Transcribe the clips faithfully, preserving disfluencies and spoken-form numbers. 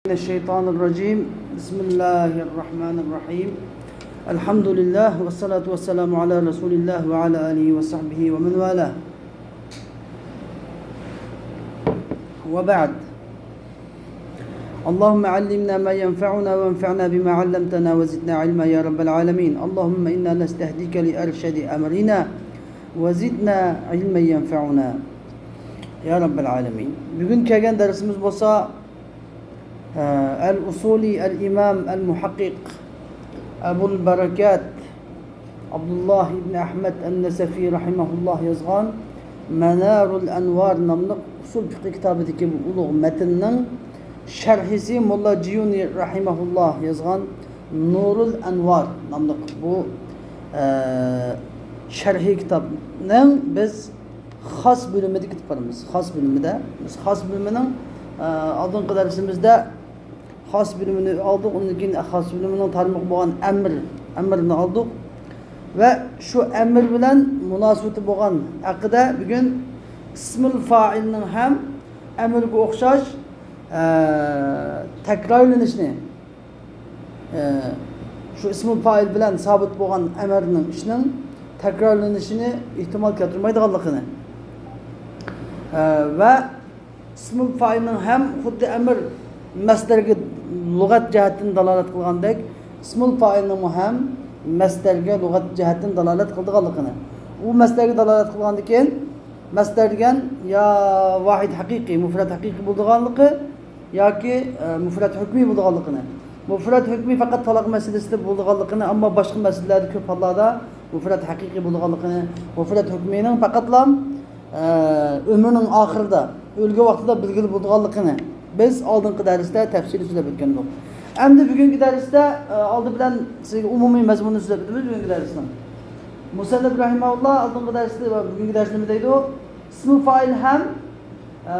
من الشيطان الرجيم. بسم الله الرحمن الرحيم. الحمد لله والصلاة والسلام على رسول الله وعلى آله وصحبه ومن والاه. وبعد. اللهم علمنا ما ينفعنا وانفعنا بما علمتنا وزدنا علما يا رب العالمين. اللهم إنا نستهديك لأرشد أمرنا وزدنا علما ينفعنا يا رب العالمين. بۈگۈن كەلگەن دەرسىمىز بولسا، ئە، ئەل ئۇسۇلى ئەل ئىمام ئەل مۇھەققىق ئەبۇل بەرەكات ئابدۇللاھ ئىبن ئەھمەد ئەن نەسەفى رەھىمەھۇللاھ يازغان مەنارۇل ئەنۋار ناملىق ئۇسۇل فىقھى كىتابىدىكى بۇ ئۇلۇغ مەتننىڭ شەرھىسى موللا جىيۇنى رەھىمەھۇللاھ يازغان نۇرۇل ئەنۋار ناملىق بۇ، ئە، شەرھى كىتابنىڭ بىز خاس بۆلۈمىدە كېتىپ بارىمىز. خاس بۆلۈمىدە. بىز خاس بۆلۈمىنىڭ، ئە، ئالدىنقى دەرسىمىزدە خاس بۆلۈمىنى ئالدۇق، ئۇندىن كېيىن خاس بۆلۈمىنىڭ تارمىقى بولغان ئەمىر، ئەمىرنى ئالدۇق. ۋە شۇ ئەمىر بىلەن مۇناسىۋىتى بولغان ھەققىدە بۈگۈن ئىسمۇل فائىلنىڭ ھەم ئەمىرگە ئوخشاش، ئە، تەكرارلىنىشىنى، ئە، شۇ ئىسمۇل فائىل بىلەن سابىت بولغان ئەمىرنىڭ ئىشىنىڭ تەكرارلىنىشىنى ئېھتىمال كەلتۈرمەيدىغانلىقىنى، ئە، ۋە ئىسمۇل فائىلنىڭ ھەم خۇددى ئەمىر مەسدەرگە لۇغەت جەھەتتىن دالالەت قىلغاندەك، ئىسمۇل فائىلنىڭمۇ ھەم مەسدەرگە لۇغەت جەھەتتىن دالالەت قىلىدىغانلىقىنى. ئۇ مەسدەرگە دالالەت قىلغاندىكىن، مەسدەر دېگەن يا ۋاھىد ھەقىقىي، مۇفرەت ھەقىقىي بولىدىغانلىقى ياكى، ئە، مۇفرەت ھۆكمىي بولىدىغانلىقىنى. مۇفرەت ھۆكمىي پەقەت تالاق مەسىلىسىدە بولىدىغانلىقىنى، ئەمما باشقا مەسىلىلەردە كۆپ ھاللاردا مۇفرەت ھەقىقىي بولىدىغانلىقىنى، مۇفرەت ھۆكمىينىڭ پەقەتلا، ئە، ئۆمرىنىڭ ئاخىرىدا، ئۆلگەن ۋاقتىدا بىلگىلى بولىدىغانلىقىنى بىز ئالدىنقى دەرستە تەپسىلىي سۆزلەپ ئۆتكەن ئىدۇق. ئەمدى بۈگۈنكى دەرستە، ئە، ئالدى بىلەن سىزگە ئومۇمىي مەزمۇننى سۆزلەپ ئۆتىمىز بۈگۈنكى دەرسنىڭ. مۇسەننىپ رەھىمەھۇللا ئالدىنقى دەرستە ۋە بۈگۈنكى دەرستە نېمە دەيدۇ؟ ئىسمۇل فائىل ھەم، ئە،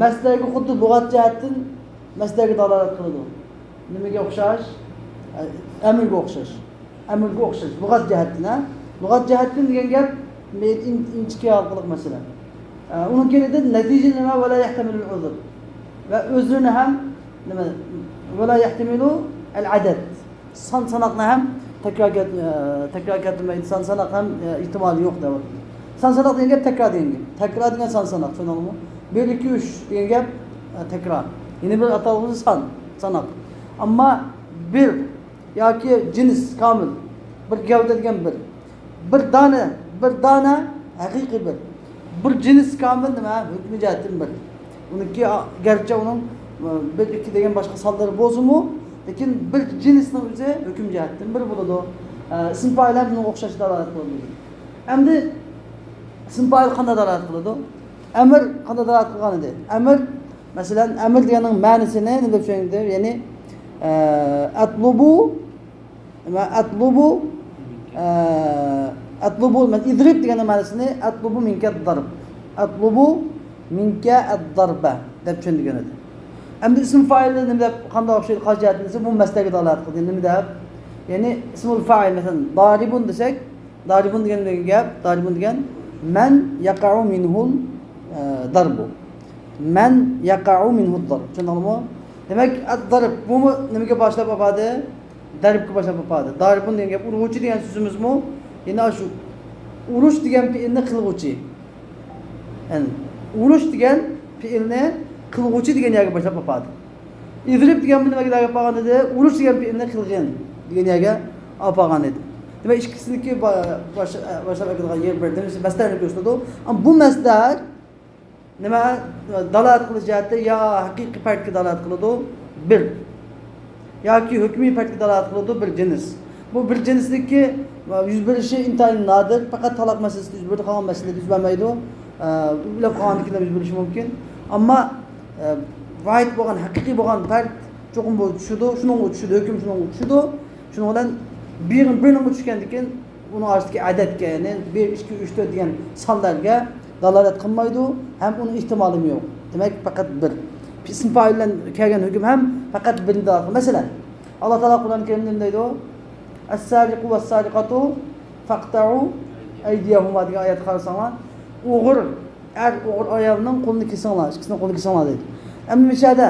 مەسدەرگە خۇددى لۇغەت جەھەتتىن مەسدەرگە دالالەت قىلىدۇ. نېمىگە ئوخشاش؟ ئە، ئەمىرگە ئوخشاش. ئەمىرگە ئوخشاش. لۇغەت جەھەتتىن، ھە؟ لۇغەت جەھەتتىن دېگەن گەپ، مەيت ئىن-، ئىنچىكە ھالقىلىق مەسىلە. ئە، ئۇنىڭ كېيىن نەتىجە نېمە؟ ۋەلا يەھتەمىلۇل ئۇزر. ۋە ئۆزرىنى ھەم نېمە؟ ۋەلا يەھتەمىلۇ ئەل ئەدەد. سان ساناقنى ھەم تەكرار كەت-، ئە، تەكرار كەتمەيدۇ. سان ساناق ھەم، ئە، ئېھتىمالى يوق دەۋاتىدۇ. سان ساناق دېگەن گەپ تەكرار دېگەن گەپ. تەكرار دېگەن سان ساناق، چۈشەندىڭىزمۇ؟ بىر، ئىككى، ئۈچ دېگەن گەپ، ئە، تەكرار. يەنە بىر ئاتالغۇسى سان ساناق. ئەمما بىر ياكى جىنس كامىل. بىر گەۋدە دېگەن بىر. بىر دانە، بىر دانە ھەقىقىي بىر. بىر جىنس كامىل نېمە؟ ھۆكمى جەھەتتىن بىر. ئۇنىڭكى، گەرچە ئۇنىڭ، ئە، بىر، ئىككى دېگەن باشقا سانلىرى بولسىمۇ، لېكىن بىر جىنسنىڭ ئۆزى ھۆكۈم جەھەتتىن بىر بولىدۇ. ئە، ئىسىم فائىل ھەم بۇنىڭغا ئوخشاش دالالەت قىلىدۇ. ئەمدى ئىسىم فائىل قانداق دالالەت قىلىدۇ؟ ئەمىر قانداق دالالەت قىلغان ئىدى؟ ئەمىر، مەسىلەن، ئەمىر دېگەننىڭ مەنىسىنى نېمە دەپ چۈشەندى؟ يەنى، ئە، ئەتلۇبۇ ۋە ئەتلۇبۇ، ئە، ئەتلۇبۇ، مەن ئىدرىب دېگەننىڭ مەنىسىنى ئەتلۇبۇ مىنكە دەرب. ئەتلۇبۇ مىنكە ئەددەربە دەپ چۈشەندۈرگەن ئىدى. ئەمدى ئىسىم فائىلنى نېمە دەپ، قانداق ئوخشايدۇ، قايسى جەھەتتىن دېسە، بۇ مەسدەرگە دالالەت قىلدى. نېمە دەپ؟ يەنى ئىسمۇل فائىل، مەسىلەن، دارىبۇن دېسەك، دارىبۇن دېگەن گەپ، دارىبۇن دېگەن مەن يەقەئۇ مىنھۇل، ئە، دەربۇ. مەن يەقەئۇ مىنھۇد دەرب. چۈشەندىڭلارمۇ؟ دېمەك، ئەددەرب، بۇمۇ نېمىگە باشلاپ ئاپاردى؟ دەربكە باشلاپ ئاپاردى. دارىبۇن دېگەن گەپ ئۇرغۇچى دېگەن سۆزىمىزمۇ، يەنە شۇ ئۇرۇش دېگەن پېئىلنى قىلغۇچى. يەنى ئۇرۇش دېگەن پېئىلنى قىلغۇچى دېگەن يەرگە باشلاپ ئاپاردى. ئىدرىب دېگەن بىلەن نېمىگە ئاپارغان ئىدى؟ ئۇرۇش دېگەن پېئىلنى قىلغىن دېگەن يەرگە ئاپارغان ئىدى. دېمەك، ئىككىسىنىڭكى با-، باش-، باشلاپ ئەكىلىدىغان يېرى بىر. دېمەك، مەسدەرنى كۆرسىتىدۇ. ئەمما بۇ مەسدەر نېمە دالالەت قىلىش جەھەتتە يا ھەقىقىي پەردكە دالالەت قىلىدۇ، بىر. ياكى ھۆكمىي پەردكە دالالەت قىلىدۇ، بىر جىنس. بۇ بىر جىنسنىڭكى يۈز بېرىشى ئىنتايىن نادىر، پەقەت تالاق مەسىلىسىدە يۈز بېرىدۇ، قالغان مەسىلىلەردە يۈز بەرمەيدۇ. ئە، ئۆلۈپ قالغاندىن كېيىن يۈز بېرىشى مۇمكىن. ئەمما، ئە، ۋاھىد بولغان، ھەقىقىي بولغان پەرد چوقۇم بۇ چۈشىدۇ، شۇنىڭغا چۈشىدۇ، ھۆكۈم شۇنىڭغا چۈشىدۇ. شۇنىڭ بىلەن بىر، بىرنىڭغا چۈشكەندىن كېيىن ئۇنىڭ ئارىسىدىكى ئەدەدكە، يەنى بىر، ئىككى، ئۈچ، تۆت دېگەن سانلارغا دالالەت قىلمايدۇ ھەم ئۇنىڭ ئېھتىمالىمۇ يوق. دېمەك، پەقەت بىر. ئىسىم فائىل بىلەن كەلگەن ھۆكۈم ھەم پەقەت بىرنى دالالەت قىلىدۇ. مەسىلەن، ئاللا تائالا قۇرئان كەرىمدە نېمە دەيدۇ؟ «ئەسسارىقۇ ۋەسسارىقاتۇ فەقتەئۇ ئەيدىيەھۇما» دېگەن ئايەتكە قارىساڭلار، ئوغرى ئەر، ئوغرى ئايالنىڭ قولىنى كېسىڭلار، ئىككىسىنىڭ قولىنى كېسىڭلار دەيدۇ. ئەمدى مۇشۇ يەردە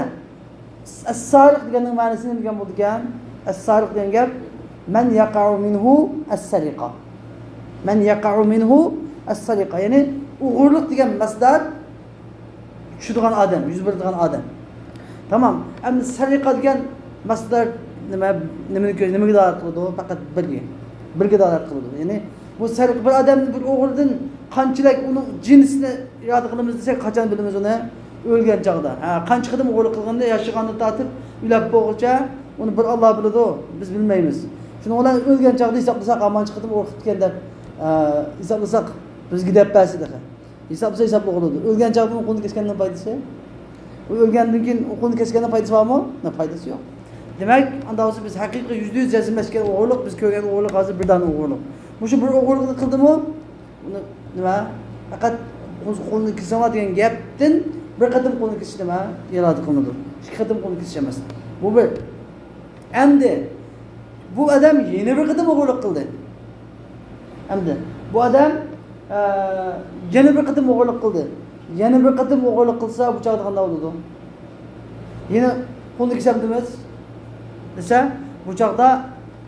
ئەسسارىق دېگەننىڭ مەنىسى نېمە دېگەن بولىدىكەن؟ ئەسسارىق دېگەن گەپ، مەن يەقەئۇ مىنھۇ ئەسسەرىقە. مەن يەقەئۇ مىنھۇ ئەسسەرىقە. يەنى ئوغرىلىق دېگەن مەسدەر چۈشىدىغان ئادەم، يۈز بېرىدىغان ئادەم. تامام. ئەمدى سەرىقە دېگەن مەسدەر نېمە، نېمىنى كۆ-، نېمىگە دالالەت قىلىدۇ؟ پەقەت بىرگە. بىرگە دالالەت قىلىدۇ. يەنى بۇ سەرىقە بىر ئادەمنى بىر ئوغرىدىن قانچىلىك ئۇنىڭ جىنسىنى ئىرادە قىلىمىز دېسەك، قاچان بىلىمىز ئۇنى؟ ئۆلگەن چاغدا. ھە، قانچە قېتىم ئوغرىلىق قىلغىنىنى ياشىغاندىن تارتىپ ئۆلۈپ بولغۇچە ئۇنى بىر ئاللا بىلىدۇ، بىز بىلمەيمىز. شۇنىڭ بىلەن ئۆلگەن چاغدا ھېسابلىساق، ھامان قېتىم ئوغرىلىق قىپتىكەن دەپ، ئە، ھېسابلىساق، بىزگە دەپ بەرسە تېخى. ھېسابلىسا ھېسابلىغىلى بولىدۇ. ئۆلگەن چاغدا ئۇنىڭ قولىنى كەسكەننىڭ پايدىسى؟ ئۇ ئۆلگەندىن كېيىن ئۇ قولىنى كەسكەننىڭ پايدىسى بارمۇ؟ نە، پايدىسى يوق. دېمەك، ئانداق بولسا بىز ھەقىقىي يۈزدە يۈز جەزملەشكەن ئوغرىلىق، بىز كۆرگەن ئوغرىلىق ھازىر بىر دانە ئوغرىلىق. مۇشۇ بىر ئوغرىلىقنى قىلدىمۇ، ئۇنى نېمە؟ پەقەت قولنى كېسىڭلار دېگەن گەپتىن بىر قېتىم قولنى كېسىش نېمە؟ ئىرادە قىلىنىدۇ. ئىككى قېتىم قولنى كېسىش ئەمەس. بۇ بىر. ئەمدى بۇ ئادەم يەنە بىر قېتىم ئوغرىلىق قىلدى. ئەمدى بۇ ئادەم، ئە، يەنە بىر قېتىم ئوغرىلىق قىلدى. يەنە بىر قېتىم ئوغرىلىق قىلسا، بۇ چاغدا قانداق بولىدۇ؟ يەنە قولنى كېسەمدىمىز دېسە، بۇ چاغدا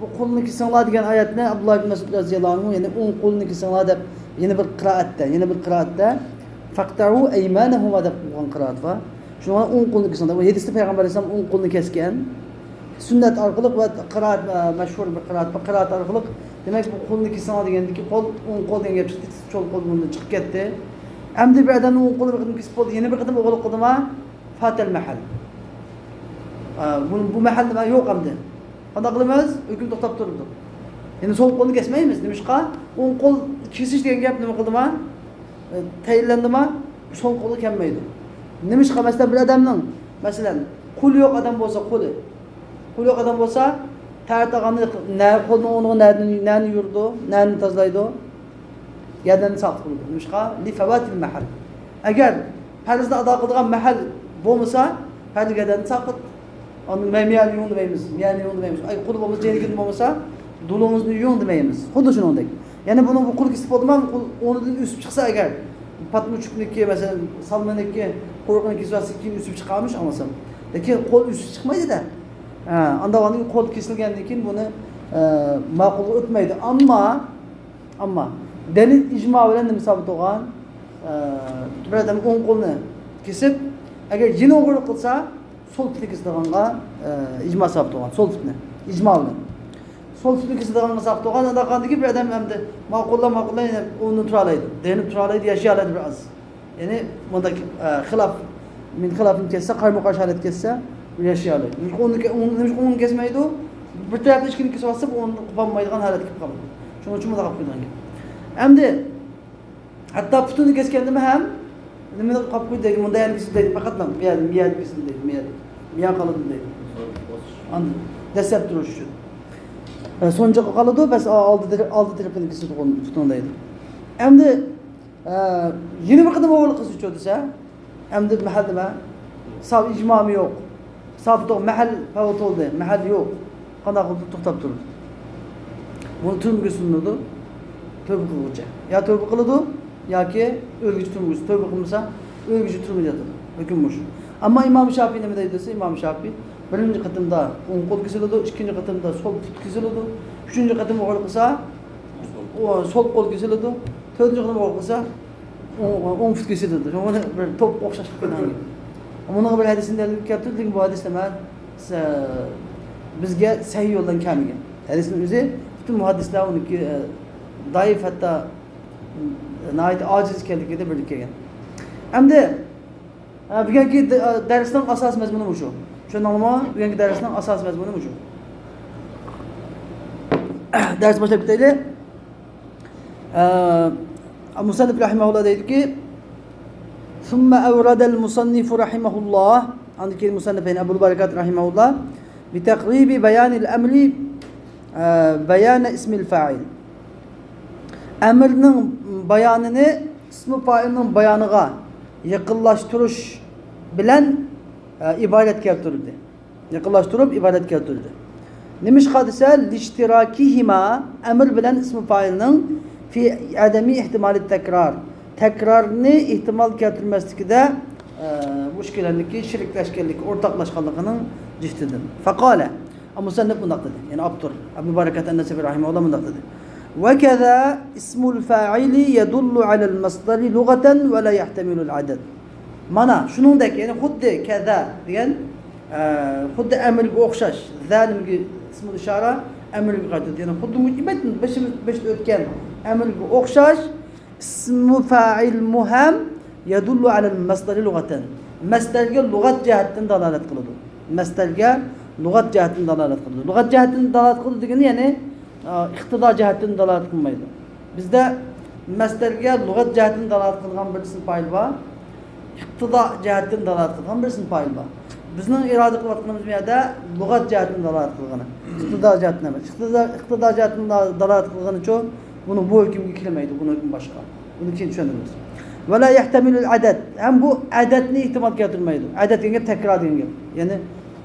بۇ قولنى كېسىڭلار دېگەن ئايەتنى ئابدۇللا ئىبن مەسئۇد رەزىياللاھۇ ئەنھۇ، يەنى ئوڭ قولنى كېسىڭلار دەپ، يەنە بىر قىرائەتتە، يەنە بىر قىرائەتتە، فەقتەئۇ ئەيمانەھۇما دەپ ئوقۇغان قىرائەت بار. شۇڭا ئوڭ قولنى كېسىڭلار. بۇ ھەدىستە پەيغەمبەر ئەلەيھىسسالام ئوڭ قولنى كەسكەن. سۈننەت ئارقىلىق ۋە قىرائەت، مەشھۇر بىر قىرائەت، بىر قىرائەت ئارقىلىق، دېمەك، بۇ قولنى كېسىڭلار دېگەندىكى قول، ئوڭ قول دېگەن گەپ چىقتى، سول قول بۇندىن چىقىپ كەتتى. ئەمدى بىر ئادەمنىڭ ئوڭ قولى بىر قېتىم كېسىپ بولدى، يەنە بىر قېتىم ئوغرىلىق قىلدىما، فاتەل مەھەل. ئە، بۇ، بۇ مەھەل نېمە؟ يوق ئەمدى. قانداق قىلىمىز؟ ھۆكۈم توختاپ تۇرىدۇ. يەنى سول قولنى كەسمەيمىز. نېمىشقا؟ ئوڭ قول كېسىش دېگەن گەپ نېمە قىلدىما؟ ئە، تەيىنلەندىما؟ سول قولغا كەلمەيدۇ. نېمىشقا؟ مەسىلەن، بىر ئادەمنىڭ، مەسىلەن، قولى يوق ئادەم بولسا، قولى. قولى يوق ئادەم بولسا، تەرەت ئالغاندا نە-، قولنىڭ ئورنىغا نەدىن، نەنى يۇرىدۇ، نەنى تازىلايدۇ؟ گەدەننى ساقىت قىلىدۇ. نېمىشقا؟ لىفەۋاتىل مەھەل. ئەگەر پەرزنى ئادا قىلىدىغان مەھەل بولمىسا، پەرز گەدەننى ساقىت. ئاندىن مەن مىيەنى يۇيۇڭ دېمەيمىز، مىيەنى يۇيۇڭ دېمەيمىز. ئاي، قولى بولمىسا، جېنىكىن بولمىسا، دۇلۇڭىزنى يۇيۇڭ دېمەيمىز. خۇددى شۇنىڭدەك. يەنى بۇنىڭ بۇ قول كېسىپ بولدىما، قول ئورنىدىن ئۆسۈپ چىقسا ئەگەر، پاتمىچۇكنىكى، مەسىلەن، سالمىنىكى قۇرۇقىنى كېسىۋەتسە، كېيىن ئۆسۈپ چىقارمىش ئاڭلىسام. لېكىن قول ئۆسۈپ چىقمايدۇ-دە. ھە، ئانداق قول كېسىلگەندىن كېيىن بۇنى، ئە، ماقۇلغا ئۆتمەيدۇ. ئەمما ئەمما دەلىل ئىجما بىلەن نېمە سابىت بولغان؟ ئە، بىر ئادەم ئوڭ قولنى كېسىپ، ئەگەر يەنە ئوغرىلىق قىلسا، سول پۇتنى كېسىدىغانغا، ئە، ئىجما سابىت بولغان. سول پۇتنى. ئىجما بىلەن. سول پۇتنى كېسىدىغانغا سابىت بولغان. ئانداق قىلغاندىكىن بىر ئادەم ئەمدى ماقۇللا، ماقۇللا يەنە ئورنىدا تۇرالايدۇ. دېيىنىپ تۇرالايدۇ، ياشىيالايدۇ بىر ئاز. يەنى مۇنداق، ئە، خىلاف، مىن خىلاف كەتسە، قارمۇ قارشى ھالەتكە كەتسە، ياشىيالايدۇ. نېمىشقا ئوڭنى كە-، ئوڭ-، نېمىشقا ئوڭنى كەسمەيدۇ؟ بىر تەرەپنى ئىككىنى كېسىۋاتسا، بۇ ئوڭنى قوپالمايدىغان ھالەتكە كېلىپ قالىدۇ. شۇنىڭ ئۈچۈن مۇنداق قىلىپ قويغان گەپ. ئەمدى ھەتتا پۇتىنى كەسكەندىمۇ ھەم نېمىنى قاپ قويدى دەيدۇ، مۇنداق يەرنى كېسىلدى دەيدۇ، پەقەتلا بۇ يەر، مىيەنى كېسىلدى دەيدۇ، مىيەن، مىيەن قالىدۇ دەيدۇ. ئاندىن دەسسەپ تۇرۇش ئۈچۈن. ئە، سونچىغا قالىدۇ، بەس، ئالدى تەرەپ، ئالدى تەرىپىنى كېسىدۇ پۇتىنى دەيدۇ. ئەمدى ئە، يەنە بىر قېتىم ئوغرىلىق قىلسىچۇ دېسە، ئەمدى مەھەل نېمە؟ ساۋ ئىجمامۇ يوق. ساۋ توغ-، مەھەل پەۋت بولدى، مەھەل يوق. قانداق قىلىپ توختاپ تۇرىدۇ؟ بۇنى تۈرمىگە سولىنىدۇ. تۆبە قىلغۇچە. يا تۆبە قىلىدۇ، ياكى ئۆلگۈچە تۈرمىگە، تۆبە قىلمىسا، ئۆلگۈچە تۈرمىدە ياتىدۇ. ھۆكۈم مۇشۇ. ئەمما ئىمام شافىي نېمە دەيدۇ دېسە، ئىمام شافىي بىرىنچى قېتىمدا ئوڭ قول كېسىلىدۇ، ئىككىنچى قېتىمدا سول پۇت كېسىلىدۇ، ئۈچىنچى قېتىم ئوغرىلىق قىلسا، ئو-، سول قول كېسىلىدۇ، تۆتىنچى قېتىم ئوغرىلىق قىلسا، ئوڭ، ئوڭ پۇت كېسىلىدۇ. شۇڭا بۇنى بىر توپ ئوخشاش قىلىپ قويغان. بۇنىڭغا بىر ھەدىسنى دەلىل كەلتۈردى، لېكىن بۇ ھەدىس نېمە؟ سە-، بىزگە سەھىھ يولدىن كەلمىگەن. ھەدىسنىڭ ئۆزى پۈتۈن مۇھەددىسلەر ئۇنىڭكى، ئە، زەئىپ، ھەتتا ناھايىتى ئاجىز ئىكەنلىكىدە بىرلىككە كەلگەن. ئەمدى ئە، بۈگۈنكى د-، ئە، دەرسنىڭ ئاساسىي مەزمۇنى مۇشۇ. چۈشەندىڭلارمۇ؟ بۈگۈنكى دەرسنىڭ ئاساسىي مەزمۇنى مۇشۇ. دەرس باشلاپ كېتەيلى. ئە، مۇسەننىپ رەھىمەھۇللا دەيدۇكى، ثم أورد المصنف رحمه الله، ئاندىن كېيىن مۇسەننىپ، يەنى ئەبۇل بەرىكات رەھىمەھۇللا، بتقريب بيان الأمر، ئە، بيان اسم الفاعل. ئەمرنىڭ بايانىنى ئىسمى فائىلنىڭ بايانىغا يېقىنلاشتۇرۇش بىلەن، ئە، ئىبارەت كەلتۈردى. يېقىنلاشتۇرۇپ ئىبارەت كەلتۈردى. نېمىشقا دېسە، لاشتراكىھىما، ئەمر بىلەن ئىسمى فائىلنىڭ، في عدم احتمال التكرار، تەكرارنى ئېھتىمال كەلتۈرمەسلىكىدە، ئە، بۇ ئىككىلەننىكى شېرىكلەشكەنلىكى، ئورتاقلاشقانلىقىنىڭ جىھىتىدىن. فقال، مۇسەننىپ مۇنداق دېدى، يەنى ئاپتور ئەبۇ بەرىكەت ئەن-نەسەفى رەھىمەھۇللاھ مۇنداق دېدى: وكذا اسم الفاعل يدل على المصدر لغة ولا يحتمل العدد. مانا شۇنىڭدەك، يەنى خۇددى كذا دېگەن، ئە، خۇددى ئەمرگە ئوخشاش. ذا نېمىگە؟ ئىسمۇل ئىشارە، ئەمرگە قايتىدۇ. يەنى خۇددى مۇ-، بەشتە ئۆتكەن ئەمرگە ئوخشاش ئىسمۇ فائىلمۇ ھەم يەدۇللۇ ئەلەل مەسدەرى لۇغەتەن. مەسدەرگە لۇغەت جەھەتتىن دالالەت قىلىدۇ. مەسدەرگە لۇغەت جەھەتتىن دالالەت قىلىدۇ. لۇغەت جەھەتتىن دالالەت قىلىدۇ دېگىنى، يەنى، ئا، ئىقتىدا جەھەتتىن دالالەت قىلمايدۇ. بىزدە مەسدەرگە لۇغەت جەھەتتىن دالالەت قىلىدىغان بىر ئىسىم فائىل بار. ئىقتىدا جەھەتتىن دالالەت قىلىدىغان بىر ئىسىم فائىل بار. بىزنىڭ ئىرادە قىلىۋاتقىنىمىز بۇ يەردە لۇغەت جەھەتتىن دالالەت قىلغىنى. ئىقتىدا جەھەتتىن ئەمەس. ئىقتىدا، ئىقتىدا جەھەتتىن دا-، دالالەت قىلغىنىچۇ، بۇنى بۇ ھۆكۈمگە كىرمەيدۇ، بۇنىڭ ھۆكمى باشقا. بۇنى كېيىن چۈشەندۈرىمىز. ۋە لا يەھتەمىلۇل ئەدەد. ھەم بۇ ئەدەدنى ئېھتىمال كەلتۈرمەيدۇ. ئەدەد دېگەن گەپ تەكرار دېگەن گەپ. يەنى،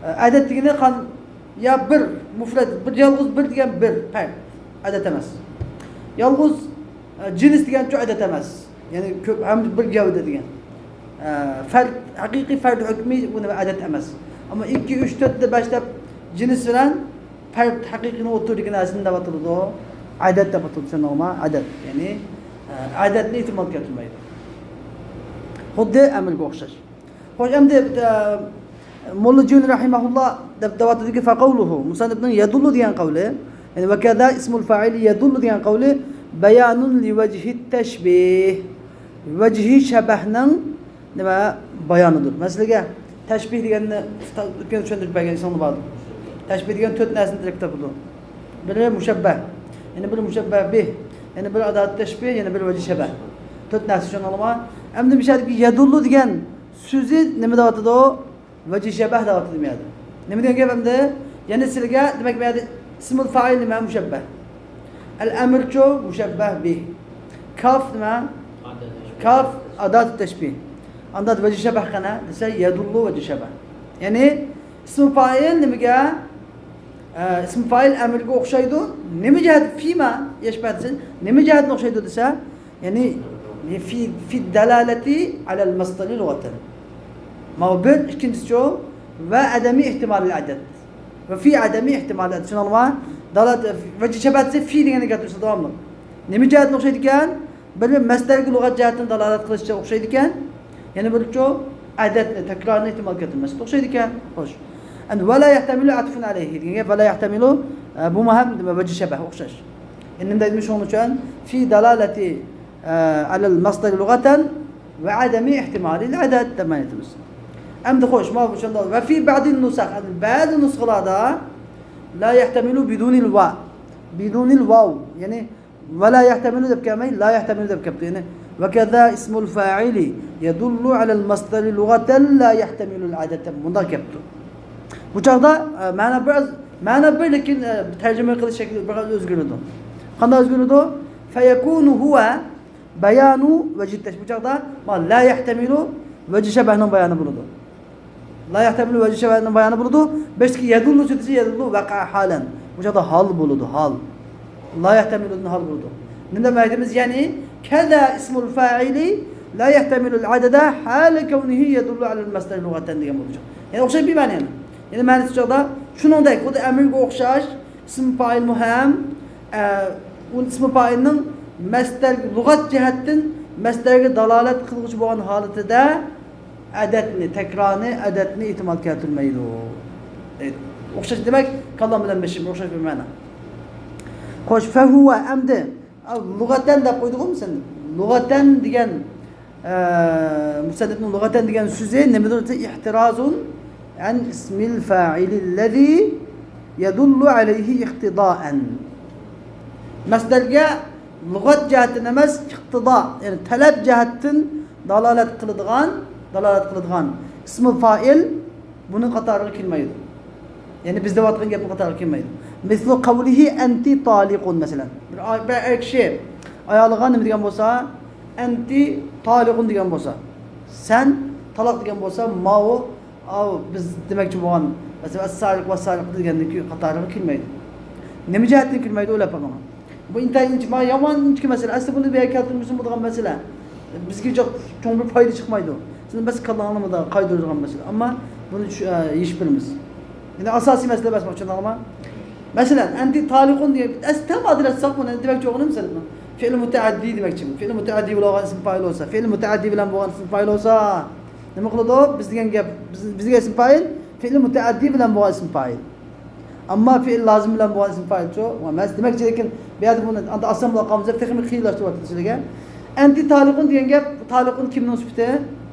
ئە، ئەدەد دېگىنى قان-، يا بىر، مۇفرەت، بىر يالغۇز بىر دېگەن بىر پەرد. ئەدەد ئەمەس. يالغۇز، ئە، جىنس دېگەنچۇ ئەدەد ئەمەس. يەنى كۆپ ھەم بىر گەۋدە دېگەن. ئە، فەرد، ھەقىقىي فەرد ھۆكمى بۇ نېمە ئەدەد ئەمەس. ئەمما ئىككى، ئۈچ، تۆت دەپ باشلاپ جىنس بىلەن پەرد ھەقىقىينىڭ ئوتتۇرىدىكى نەرسىنى دەپ ئاتىلىدۇ. ئەدەد دەپ ئاتىلىدۇ، چۈشەندىڭىزمۇ؟ ئەدەد. يەنى، ئە، ئەدەدنى ئېھتىمال كەلتۈرمەيدۇ. خۇددى ئەمرگە ئوخشاش. خوش، ئەمدى، ئە، موللا جۇنى رەھىمەھۇللا دەپ دەۋاتىدۇكى، فەقەۋلۇھۇ، مۇسەننىپنىڭ يەدۇللۇ دېگەن قەۋلى، يەنى ۋەكەزا ئىسمۇل فائىلى يەدۇللۇ دېگەن قەۋلى بەيانۇن لىۋەجھىت تەشبىھ. ۋەجھى شەبەھنىڭ نېمە بايانىدۇر. مەسىلىگە، تەشبىھ دېگەننى ئۆتكەن چۈشەندۈرۈپ بەرگەن ئېسىڭدە باردۇ. تەشبىھ دېگەن تۆت نەرسىنى تەركىب تاپىدۇ. بىرى مۇشەببەھ، يەنە بىرى مۇشەببەھ بىھ، يەنە بىرى ئادات تەشبىھ، يەنە بىرى ۋەجھى شەبەھ. تۆت نەرسە چۈشەندىڭلارمۇ؟ ئەمدى بۇ يەردىكى يەدۇللۇ دېگەن سۆزى نېمە دەۋاتىدۇ؟ ۋەجھى شەبەھ دەۋاتىدۇ بۇ يەردە. نېمە دېگەن گەپ ئەمدى؟ يەنە سىلىگە، دېمەك، بۇ يەردە ئىسمۇل فائىل نېمە؟ مۇشەببەھ. ئەل ئەمرچۇ؟ مۇشەببەھ بىھ. كاف نېمە؟ كاف ئادات تەشبىھ. ئاندا ۋەجھى شەبەھ قەنە دېسە، يەدۇللۇ ۋەجھى شەبەھ. يەنى ئىسمۇل فائىل نېمىگە؟ ئە، ئىسمۇل فائىل ئەمرگە ئوخشايدۇ. نېمە جەھەت؟ فىما يەشبەھ دېسە، نېمە جەھەتتىن ئوخشايدۇ دېسە، يەنى، في، في الدلالة على المصدر لغة. ماۋۇ بىر، ئىككىنچىسىچۇ؟ وعدم احتمال العدد. وفي عدم احتمال العدد. چۈشىنىڭلارمۇ؟ دالالەت، ۋەجھى شەبەھ دېسە، في دېگەننى كەلتۈرسە داۋاملىق. نېمە جەھەتتىن ئوخشايدىكەن؟ بىرى مەسدەرگە لۇغەت جەھەتتىن دالالەت قىلىشىچە ئوخشايدىكەن. يەنە بىرىچۇ؟ ئەدەدنى، تەكرارنى ئېھتىمال كەلتۈرمەسلىك ئوخشايدىكەن. خوش. ئەمدى ولا يحتمل عطف عليه دېگەن گەپ، ولا يحتمل، ئە، بۇمۇ ھەم ۋەجھى شەبەھ ئوخشاش. ئەمدى نېمە دەيدۇ شۇنىڭ ئۈچۈن؟ في دلالة، ئە، على المصدر لغة وعدم احتمال العدد دەپ مانا ئېيتىمىز. ئەمدى خوش، مانا بۇ شۇنداق. وفي بعض النسخ، بەزى نۇسخىلاردا لا يحتمل بدون الواو. بدون الواو. يەنى ولا يحتمل دەپ كەلمەي، لا يحتمل دەپ كەپتۇ. يەنى وكذا اسم الفاعل يدل على المصدر لغة لا يحتمل العدد دەپ مۇنداق كەپتۇ. بۇ چاغدا، ئە، مەنە بىر، مەنە بىر، لېكىن، ئە، تەرجىمە قىلىش شەكلى بىر ئۆزگىرىدۇ. قانداق ئۆزگىرىدۇ؟ فيكون هو بيان وجه التشبيه. بۇ چاغدا ما لا يحتمل ۋەجھى شەبەھنىڭ بايانى بولىدۇ. لا يحتمل ۋەجھى شەبەھنىڭ بايانى بولىدۇ. بەشتىكى يەدۇللۇ دېسە يەدۇللۇ ۋەقە ھالەن. بۇ چاغدا ھال بولىدۇ، ھال. لا يحتملدىن ھال بولىدۇ. نېمە دەپ ئېيتىمىز؟ يەنى كذا اسم الفاعل لا يحتمل العدد حال كونه يدل على المصدر لغة دېگەن بولىدۇ. يەنى ئوخشاش بىر مەنە يەنى. يەنى مەنىسى چاغدا شۇنىڭدەك، خۇددى ئەمرگە ئوخشاش، ئىسم فائىلمۇ ھەم، ئە، ئۇ ئىسم فائىلنىڭ مەسدەر، لۇغەت جەھەتتىن مەسدەرگە دالالەت قىلغۇچى بولغان ھالىتىدە ئەدەدنى، تەكرارنى، ئەدەدنى ئېھتىمال كەلتۈرمەيدۇ دەيدۇ. ئوخشاش، دېمەك، كاللام بىلەن بېشىم ئوخشاش بىر مەنە. خوش، فهو ئەمدى، ئە، لۇغەتەن دەپ قويدۇغۇ سەن؟ لۇغەتەن دېگەن، ئە، مۇسەننىپنىڭ لۇغەتەن دېگەن سۆزى نېمىدۇر دېسە، احتراز عن اسم الفاعل الذي يدل عليه اقتضاء. مەسدەرگە لۇغەت جەھەتتىن ئەمەس، ئىقتىدا، يەنى تەلەپ جەھەتتىن دالالەت قىلىدىغان، دالالەت قىلىدىغان ئىسمى فائىل بۇنىڭ قاتارىغا كىرمەيدۇ. يەنى بىز دەۋاتقان گەپنىڭ قاتارىغا كىرمەيدۇ. مىسلۇ قەۋلىھى ئەنتى تالىقۇن، مەسىلەن. بىر ئا-، بىر ئەر كىشى ئايالىغا نېمە دېگەن بولسا، ئەنتى تالىقۇن دېگەن بولسا، سەن تالاق دېگەن بولسا، ماۋۇ، ئاۋۇ بىز دېمەكچى بولغان، مەسىلەن، ئەسسارىق ۋەسسارىق دېگەندىكى قاتارىغا كىرمەيدۇ. نېمە جەھەتتىن كىرمەيدۇ، ئويلاپ بېقىڭ. بۇ ئىنتايىن ئىنچىكە، ما يامان ئىنچىكە مەسىلە. ئەسلى بۇنى بۇ يەرگە كەلتۈرمىسىمۇ بولىدىغان مەسىلە. بىزگە چوڭ، چوڭ بىر پايدا چىقمايدۇ. سىزنىڭ بەس كاللاڭلارنى مۇنداق قايدۇرىدىغان مەسىلە. ئەمما بۇنى چۈش-، ئە، يېشىپ بېرىمىز. يەنى ئاساسىي مەسىلە بەس، چۈشەندىڭلارمۇ؟ مەسىلەن، ئەنتى تالىقۇن دېگەن، ئەس-، تەڭ ئادرېس ساق بۇنى دېمەكچى بولغىنىم سەن. فېئىل مۇتەئەددىي دېمەكچىمەن. فېئىل مۇتەئەددىي بولغان ئىسىم پائىل بولسا، فېئىل مۇتەئەددىي بىلەن بولغان ئىسىم پائىل بولسا، نېمە قىلىدۇ؟ بىز دېگەن گەپ، بىز، بىزگە ئىسىم پائىل، فېئىل مۇتەئەددىي بىلەن بولغان ئىسىم پائىل. ئەمما فېئىل لازىم بىلەن بولغان ئىسىم پائىلچۇ ئەمەس. دېمەكچى، لېكىن بۇ يەردە بۇنى ئەمدى ئاسان بولۇپ قالمىسا، تېخىمۇ قىيىنلاشتۇرۇۋاتىدۇ سىلەرگە. ئەنتى تالىقۇن دېگەن گەپ، تالىقۇن كىمنىڭ سۈپىتى؟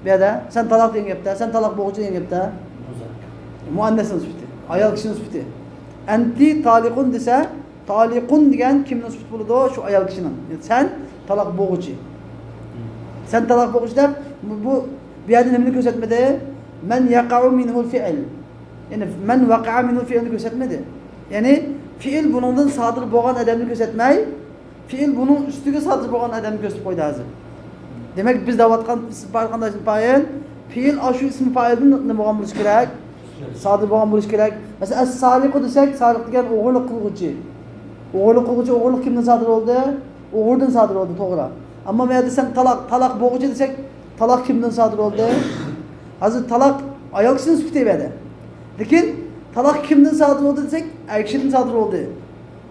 بۇ يەردە سەن تالاق دېگەن گەپتە، سەن تالاق بوغۇچى دېگەن گەپتە. مۇئەننەسنىڭ سۈپىتى، ئايال كىشىنىڭ سۈپىتى. ئەنتى تالىقۇن دېسە، تالىقۇن دېگەن كىمنىڭ سۈپىتى بولىدۇ؟ شۇ ئايال كىشىنىڭ. سەن تالاق بوغۇچى. سەن تالاق بوغۇچى دەپ، بۇ، بۇ، بۇ يەردە نېمىنى كۆرسەتمىدى؟ مەن يەقەئۇ مىنھۇل فېئىل. يەنى مەن ۋەقەئە مىنھۇل فېئىلنى كۆرسەتمىدى. يەنى فېئىل بۇنىڭدىن سادىر بولغان ئادەمنى كۆرسەتمەي، فېئىل بۇنىڭ ئۈستىگە سادىر بولغان ئادەمنى كۆرسىتىپ قويدى ھازىر. دېمەك، بىز دەۋاتقان سىپائىل قانداق ئىسمى پائىل؟ فېئىل ئاشۇ ئىسمى پائىلدىن نېمە بولغان بولۇشى كېرەك؟ سادىر بولغان بولۇشى كېرەك. مەسىلەن، ئەس-سارىقۇ دېسەك، سارىق دېگەن ئوغرىلىق قىلغۇچى. ئوغرىلىق قىلغۇچى، ئوغرىلىق كىمدىن سادىر بولدى؟ ئوغرىدىن سادىر بولدى، توغرا. ئەمما بۇ يەردە سەن تالاق، تالاق بوغۇچى دېسەك، تالاق كىمدىن سادىر بولدى؟ ھازىر تالاق ئايال كىشىنىڭ سۈپىتى بۇ يەردە. لېكىن تالاق كىمدىن سادىر بولدى دېسەك، ئەر كىشىدىن سادىر بولدى.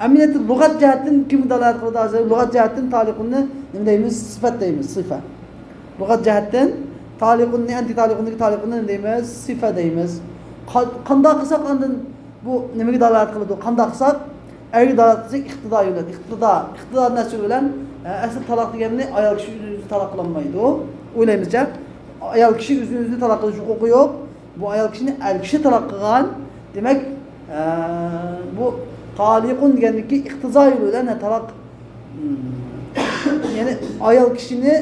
ئەمەلىيەتتە لۇغەت جەھەتتىن كىمگە دالالەت قىلىدۇ؟ ھازىر لۇغەت جەھەتتىن تالىقۇننى نېمە دەيمىز؟ سىفەت دەيمىز، سىفە. لۇغەت جەھەتتىن تالىقۇننى، ئەنتى تالىقۇندىكى تالىقۇننى نېمە دەيمىز؟ سىفە دەيمىز. قا-، قانداق قىلساق ئاندىن بۇ نېمىگە دالالەت قىلىدۇ؟ قانداق قىلساق، ئەرگە دالالەت قىلسا ئىقتىدا يولى. ئىقتىدا، ئىقتىدا نەسى بىلەن، ئە، ئەسلى تالاق دېگەننى ئايال كىشى ئۆزىنى ئۆزى تالاق قىلالمايدۇ. ئويلايمىزچە، ئايال كىشى ئۆزىنى ئۆزى تالاق قىلىش ھوقۇقى يوق. بۇ ئايال كىشىنى ئەر كىشى تالاق قىلغان. دېمەك، ئە، بۇ تالىقۇن دېگەننىكى ئىقتىزا يولى بىلەن تالاق، يەنى ئايال كىشىنى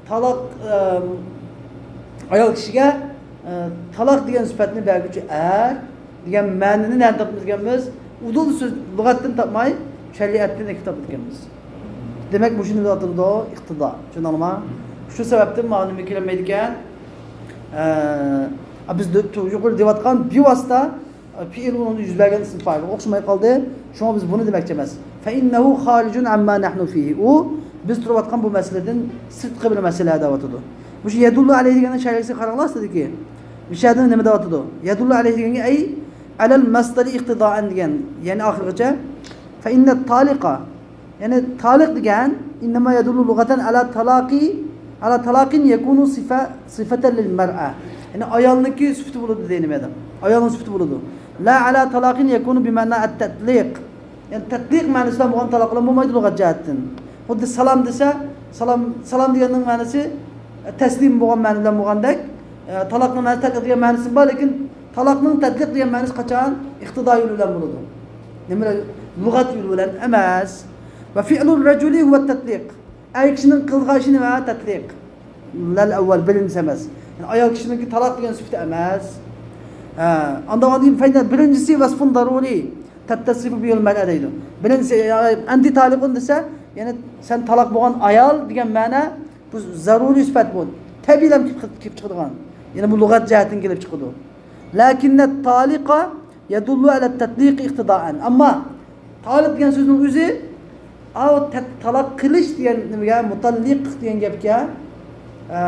تالاق، ئە، ئايال كىشىگە، ئە، تالاق دېگەن سۈپەتنى بەرگۈچى ئەر دېگەن مەنىنى نەدىن تاپىمىز دېگەنبىز؟ ئۇدۇل سۆز لۇغەتتىن تاپماي، شەرىئەتتىن ئېلىپ تاپىدىكەنمىز. دېمەك، مۇشۇنى دەۋاتىدۇ، ئىقتىدا. چۈشەندىڭلارمۇ؟ شۇ سەۋەبتىن مانا نېمە كېلەلمەيدىكەن؟ ئە، بىز دۆ-، يۇقىرىدا دەۋاتقان بىۋاسىتە پېئىل ئۇنىڭدا يۈز بەرگەن ئىسىم پائىلغا ئوخشىماي قالدى. شۇڭا بىز بۇنى دېمەكچى ئەمەس. فإنه خارج عما نحن فيه. ئۇ بىز تۇرۇۋاتقان بۇ مەسىلىدىن سىرتقى بىر مەسىلە دەۋاتىدۇ. مۇشۇ يەدۇللۇ ئەلەيھى دېگەننىڭ شەرھىسىگە قاراڭلار ئاستىدىكى. مۇشۇ يەردە نېمە دەۋاتىدۇ؟ يەدۇللۇ ئەلەيھى دېگەنگە ئەي ئەلەل مەسدەرى ئىقتىدائەن دېگەن. يەنى ئاخىرغىچە. فإن الطالق. يەنى تالىق دېگەن، إنما يدل لغة على طلاق، على طلاق يكون صفة، صفة للمرأة. يەنى ئايالنىڭكى سۈپىتى بولىدۇ دەيمەن. ئايالنىڭ سۈپىتى بولىدۇ. لا على طلاق يكون بمعنى التطليق. يەنى تەتلىق مەنىسى بىلەن بولغان تالاق بىلەن بولمايدۇ لۇغەت جەھەتتىن. خۇددى سالام دېسە، سالام، سالام دېگەننىڭ مەنىسى، ئە، تەسلىم بولغان مەنە بىلەن بولغاندەك، ئە، تالاقنىڭ مەنىسى تەتلىق دېگەن مەنىسى بار، لېكىن تالاقنىڭ تەتلىق دېگەن مەنىسى قاچان؟ ئىقتىدا يولى بىلەن بولىدۇ. نېمە بىلەن؟ لۇغەت يولى بىلەن ئەمەس. وفعل الرجل هو التطليق. ئەر كىشىنىڭ قىلىدىغان ئىشى نېمە؟ تەتلىق. لەل ئەۋۋەل، بىرىنچىسى ئەمەس. يەنى ئايال كىشىنىڭكى تالاق دېگەن سۈپىتى ئەمەس. ھە، ئاندىن كېيىن فەينە بىرىنچىسى ۋەسفۇن دارۇرى تەتتەسىفۇ بىھىل مەرئە دەيدۇ. بىرىنچىسى، يا، ئەنتى تالىقۇن دېسە، يەنى سەن تالاق بولغان ئايال دېگەن مەنە، بۇ زەرۇرىي سۈپەت بۇ. تەبىئىيلا كېلىپ، كېلىپ چىقىدىغان. يەنى بۇ لۇغەت جەھەتتىن كېلىپ چىقىدۇ. لكن الطالق يدل على التطليق اقتضاء. ئەمما تالىق دېگەن سۆزنىڭ ئۆزى، ئاۋۇ تە-، تالاق قىلىش دېگەن نېمىگە، مۇتەللىق دېگەن گەپكە، ئە،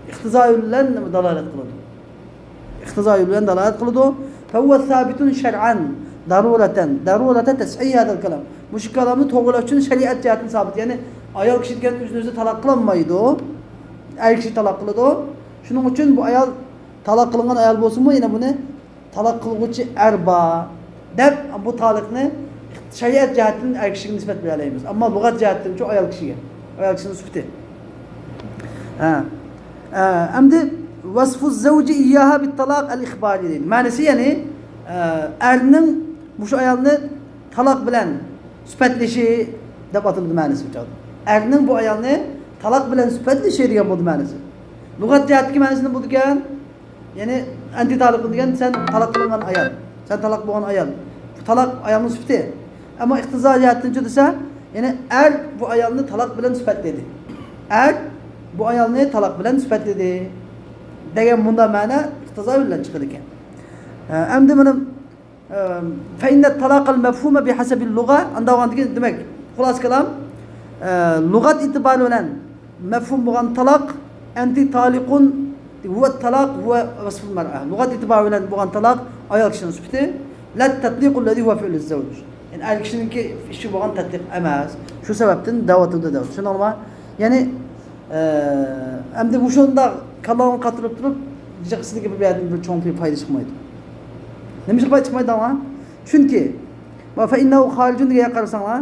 ئىقتىزا يولى بىلەن دالالەت قىلىدۇ. ئىقتىزا يولى بىلەن دالالەت قىلىدۇ. فهو ثابت شرعا ضرورة، ضرورة تصحيح هذا الكلام. مۇشۇ كالامنى توغرىلاش ئۈچۈن شەرىئەت جەھەتتىن سابىت. يەنى ئايال كىشى دېگەن ئۆزىنى ئۆزى تالاق قىلالمايدۇ. ئەر كىشى تالاق قىلىدۇ. شۇنىڭ ئۈچۈن بۇ ئايال تالاق قىلىنغان ئايال بولسىمۇ، يەنە بۇنى تالاق قىلغۇچى ئەر بار دەپ، بۇ تالىقنى شەرىئەت جەھەتتىن ئەر كىشىگە نىسبەت بېرەلەيمىز. ئەمما لۇغەت جەھەتتىنچۇ ئايال كىشىگە، ئايال كىشىنىڭ سۈپىتى. ھە. ئە، ئەمدى ۋەسفۇ زەۋجى ئىياھا بىتتالاق ئەل ئىخبارى دەيدۇ. مەنىسى، يەنى، ئە، ئەرنىڭ مۇشۇ ئايالنى تالاق بىلەن سۈپەتلىشى دەپ ئاتىلىدۇ مەنىسى بۇ چاغدا. ئەرنىڭ بۇ ئايالنى تالاق بىلەن سۈپەتلىشى دېگەن بولدى مەنىسى. لۇغەت جەھەتتىكى مەنىسى نېمە بولىدىكەن؟ يەنى ئەنتى تالىقۇن دېگەن سەن تالاق قىلىنغان ئايال، سەن تالاق بولغان ئايال. بۇ تالاق ئايالنىڭ سۈپىتى. ئەمما ئىقتىزا جەھەتتىنچۇ دېسە، يەنى ئەر بۇ ئايالنى تالاق بىلەن سۈپەتلىدى. ئەر بۇ ئايالنى تالاق بىلەن سۈپەتلىدى دېگەن مۇنداق مەنە ئىقتىزا بىلەن چىقىدىكەن. ئە، ئەمدى مانا، ئە، فإن الطلاق المفهوم بحسب اللغة، ئانداق بولغاندىكىن، دېمەك، خۇلاسە كالام، ئە، لۇغەت ئېتىبارى بىلەن مەفھۇم بولغان تالاق، ئەنتى تالىقۇن ھۇۋە تالاق، ھۇۋە ۋەسفۇل مەرئە. لۇغەت ئېتىبارى بىلەن بولغان تالاق ئايال كىشىنىڭ سۈپىتى. لەت تەتلىقۇ لەزى ھۇۋە فىئلۇ زەۋج. يەنى ئەر كىشىنىڭكى ئىشى بولغان تەتلىق ئەمەس. شۇ سەۋەبتىن دەۋاتىدۇ دەۋاتىدۇ. چۈشەندىڭلارمۇ؟ يەنى، ئە، ئەمدى مۇشۇنداق كاللاڭنى قاتۇرۇپ تۇرۇپ، جىق ئىچىدىكى بىر يەردىن بىر چوڭ پايدا چىقمايدۇ. نېمە ئۈچۈن پايدا چىقمايدۇ دەڭلار؟ چۈنكى، فەئىننەھۇ خارىجۇن دېگەن گەپكە قارىساڭلار،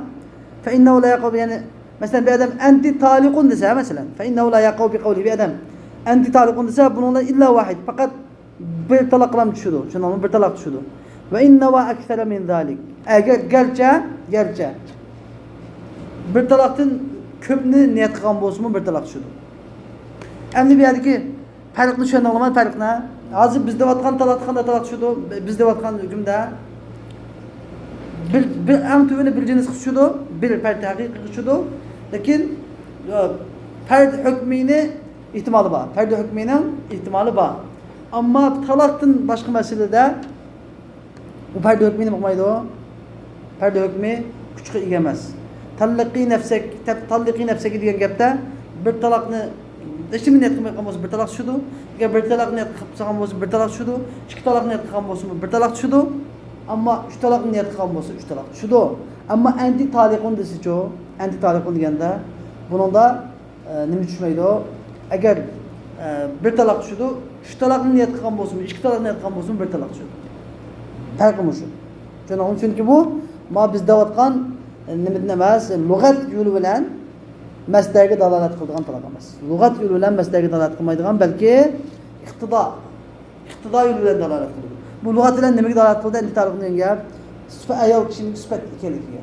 فەئىننەھۇ لا يەقۇ، يەنى، مەسىلەن، بىر ئادەم ئەنتى تالىقۇن دېسە، مەسىلەن، فەئىننەھۇ لا يەقۇ بىقەۋلىھى، بىر ئادەم ئەنتى تالىقۇن دېسە، بۇنىڭدا ئىللا ۋاھىد، پەقەت بىر تالاقلا چۈشىدۇ، چۈشەندىڭلارمۇ؟ بىر تالاق چۈشىدۇ. ۋە ئىن نەۋا ئەكسەرە مىن زالىك. ئەگەر، گەرچە، گەرچە بىر تالاقتىن كۆپنى نىيەت قىلغان بولسىمۇ، بىر تالاق چۈشىدۇ. ئەمدى بۇ يەردىكى پەرقنى چۈشەندىڭلارمۇ؟ پەرقنى. ھازىر بىز دەۋاتقان تالاق قانداق تالاق چۈشىدۇ؟ بىز دەۋاتقان ھۆكۈمدە بىر، بىر ئەڭ تۆۋىنى بىر جىنسقا چۈشىدۇ، بىر پەرد ھەقىقىيگە چۈشىدۇ. لېكىن، ئە، پەرد ھۆكمىنى ئېھتىمالى بار. پەرد ھۆكمىنىڭ ئېھتىمالى بار. ئەمما تالاقتىن باشقا مەسىلىدە ئۇ پەرد ھۆكمى نېمە قىلمايدۇ؟ پەرد ھۆكمى كۈچكە ئىگە ئەمەس. تاللىقى نەفسەك، تەپ-، تاللىقى نەفسەك دېگەن گەپتە بىر تالاقنى ھېچنېمە نىيەت قىلمايدىغان بولسا بىر تالاق چۈشىدۇ. ئەگەر بىر تالاق نىيەت قىلىپ سالغان بولسا بىر تالاق چۈشىدۇ. ئىككى تالاق نىيەت قىلغان بولسىمۇ بىر تالاق چۈشىدۇ. ئەمما ئۈچ تالاق نىيەت قىلغان بولسا ئۈچ تالاق چۈشىدۇ. ئەمما ئەنتى تالىقۇن دېسىچۇ؟ ئەنتى تالىقۇن دېگەندە بۇنىڭدا ئە، نېمە چۈشمەيدۇ؟ ئەگەر، ئە، بىر تالاق چۈشىدۇ، ئۈچ تالاقنى نىيەت قىلغان بولسىمۇ، ئىككى تالاقنى نىيەت قىلغان بولسىمۇ، بىر تالاق چۈشىدۇ. پەرقى مۇشۇ. چۈشەندىڭىزمۇ؟ چۈنكى بۇ، ما بىز دەۋاتقان، ئە، نېمىدىن ئەمەس، لۇغەت يولى بىلەن مەسدەرگە دالالەت قىلىدىغان تالاق ئەمەس. لۇغەت يولى بىلەن مەسدەرگە دالالەت قىلمايدىغان، بەلكى ئىقتىدا، ئىقتىدا يولى بىلەن دالالەت قىلىدۇ. بۇ لۇغەت بىلەن نېمىگە دالالەت قىلدى؟ ئەنتى تالىقۇن دېگەن گەپ سۈپە-، ئايال كىشىنىڭ سۈپەت ئىكەنلىكىگە.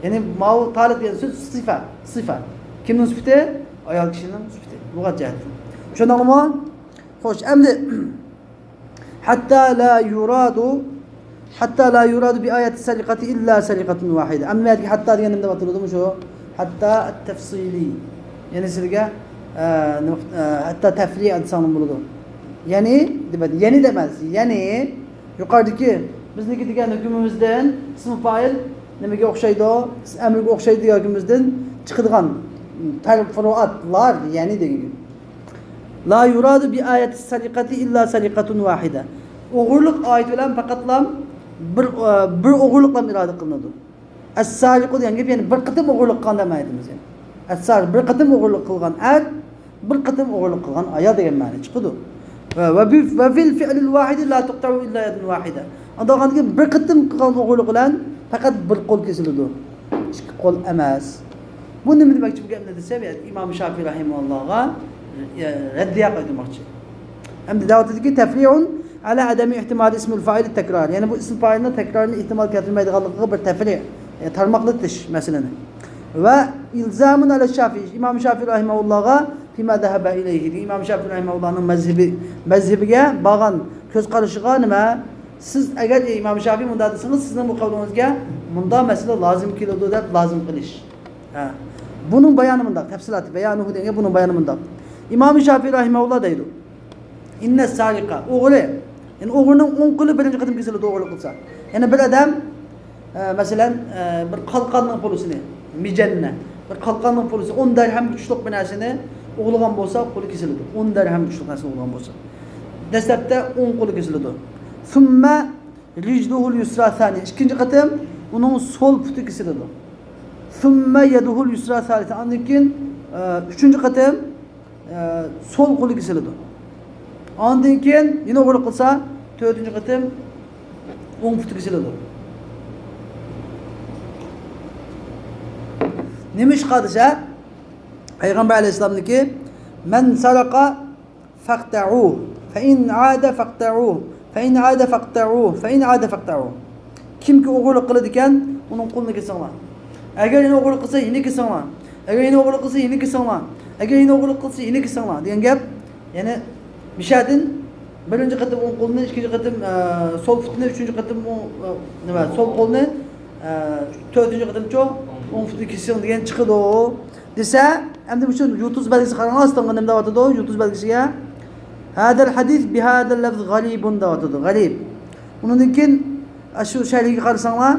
يەنى ماۋۇ تالىق دېگەن سۆز سىفە، سىفە. كىمنىڭ سۈپىتى؟ ئايال كىشىنىڭ سۈپىتى. لۇغەت جەھەتتىن. چۈشەندىڭلارمۇ؟ خوش، ئەمدى ھەتتا لا يۇرادۇ، ھەتتا لا يۇرادۇ بىئايەتى سەرىقەتى ئىللا سەرىقەتۇن ۋاھىدە. ئەمدى بۇ يەردىكى ھەتتا دېگەن نېمە دەپ ئاتىلىدۇ مۇشۇ؟ ھەتتا تەفسىلىي. يەنى سىلىگە، ئە، نېمە، ئە، ھەتتا تەفرىئە دېسەڭلار بولىدۇ. يەنى دېمەيدۇ. يەنى دەپ ئەمەس. يەنى يۇقىرىدىكى بىزنىڭكى دېگەن ھۆكمىمىزدىن ئىسمى فائىل نېمىگە ئوخشايدۇ؟ ئەمرگە ئوخشايدۇ دېگەن ھۆكمىمىزدىن چىقىدىغان پەرق، فۇرۇئاتلار، يەنى دېگەن گەپ. لا يۇرادۇ بىئايەتى سەرىقەتى ئىللا سەرىقەتۇن ۋاھىدە. ئوغرىلىق ئايىتى بىلەن پەقەتلا بىر، بىر ئوغرىلىقلا ئىرادە قىلىنىدۇ. ئەسسارىقۇ دېگەن گەپ، يەنى بىر قېتىم ئوغرىلىق قىلغان دەپ مەنىدىمىز يەنى. ئەسسارىق، بىر قېتىم ئوغرىلىق قىلغان ئەر، بىر قېتىم ئوغرىلىق قىلغان ئايال دېگەن مەنە چىقىدۇ. ۋە، ۋە بىل، ۋە فىل فىئلىل ۋاھىدى لا تۇقتەئۇ ئىللا يەدۇن ۋاھىدە. ئاندىن كېيىن بىر قېتىم قىلغان ئوغرىلىق بىلەن پەقەت بىر قول كېسىلىدۇ. ئىككى قول ئەمەس. بۇ نېمە دېمەكچى بۇ گەپنى دېسە، ئىمام شافىي رەھىمەھۇللاغا، ئە، رەددىيە قايتۇرماقچى. ئەمدى دەۋاتىدۇكى تەفرىئۇن ئەلا ئەدەمى ئېھتىمالى ئىسمىل فائىلى تەكرار. يەنى بۇ ئىسم فائىلنىڭ تەكرارىنى ئېھتىمال كەلتۈرمەيدىغانلىقىغا بىر تەفرىئ، يەنى تارماقلىتىش مەسىلىنى. ۋە ئىلزامۇن ئەلە شافىئى. ئىمام شافىئى رەھىمەھۇللاغا فىما زەھەبە ئىلەيھى. ئىمام شافىئى رەھىمەھۇللانىڭ مەزھىپى، مەزھىپىگە بارغان كۆز قارىشىغا نېمە؟ سىز ئەگەر ئىمام شافىئى مۇنداق دېسىڭىز، سىزنىڭ بۇ قەۋلىڭىزگە مۇنداق مەسىلە لازىم كېلىدۇ دەپ لازىم قىلىش. ھە. بۇنىڭ بايانى مۇنداق، تەپسىلاتى، بايانۇھۇ دېگەن بۇنىڭ بايانى مۇنداق. ئىمام شافىئى رەھىمەھۇللا دەيدۇ. ئىننە سارىقە، ئوغرى. يەنى ئوغرىنىڭ ئوڭ قولى بىرىنچى قېتىم كېسىلىدۇ، ئوغرىلىق قىلسا. يەنى بىر ئادەم، ئە، مەسىلەن، ئە، بىر قالقاننىڭ پولىسىنى، مىجەننە، بىر قالقاننىڭ پولىسى، ئون دەرھەم كۈچلۈك بىر نەرسىنى ئوغرىلىغان بولسا، قولى كېسىلىدۇ. ئون دەرھەم كۈچلۈك نەرسىنى ئوغرىلىغان بولسا. دەسلەپتە ئوڭ قولى كېسىلىدۇ. ثم رجله اليسرى ثانية. ئىككىنچى قېتىم ئۇنىڭ سول پۇتى كېسىلىدۇ. ثم يده اليسرى ثالثة. ئاندىن كېيىن، ئە، ئۈچىنچى قېتىم، ئە، سول قولى كېسىلىدۇ. ئاندىن كېيىن يەنە ئوغرىلىق قىلسا، تۆتىنچى قېتىم ئوڭ پۇتى كېسىلىدۇ. نېمە ئىشقا دېسە، پەيغەمبەر ئەلەيھىسسالامنىڭكى، من سرق فاقطعوه، فإن عاد فاقطعوه، فإن عاد فاقطعوه، فإن عاد فاقطعوه. كىمكى ئوغرىلىق قىلىدىكەن، ئۇنىڭ قولىنى كېسىڭلار. ئەگەر يەنە ئوغرىلىق قىلسا، يەنە كېسىڭلار. ئەگەر يەنە ئوغرىلىق قىلسا، يەنە كېسىڭلار. ئەگەر يەنە ئوغرىلىق قىلسا، يەنە كېسىڭلار دېگەن گەپ. يەنى مىشەدىن بىرىنچى قېتىم ئوڭ قولنى، ئىككىنچى قېتىم، ئە، سول پۇتنى، ئۈچىنچى قېتىم ئوڭ، ئە، نېمە، سول قولنى، ئە، تۆتىنچى قېتىمچۇ ئوڭ پۇتنى كېسىڭ دېگەن چىقىدۇ. دېسە، ئەمدى مۇشۇ يۇلتۇز بەلگىسىگە قاراڭلار، ئاستىڭغا نېمە دەۋاتىدۇ؟ يۇلتۇز بەلگىسىگە. هذا الحديث بهذا اللفظ غريب دەۋاتىدۇ، غەرىب. ئۇنىڭدىن كېيىن، ئاشۇ شەرھىگە قارىساڭلار،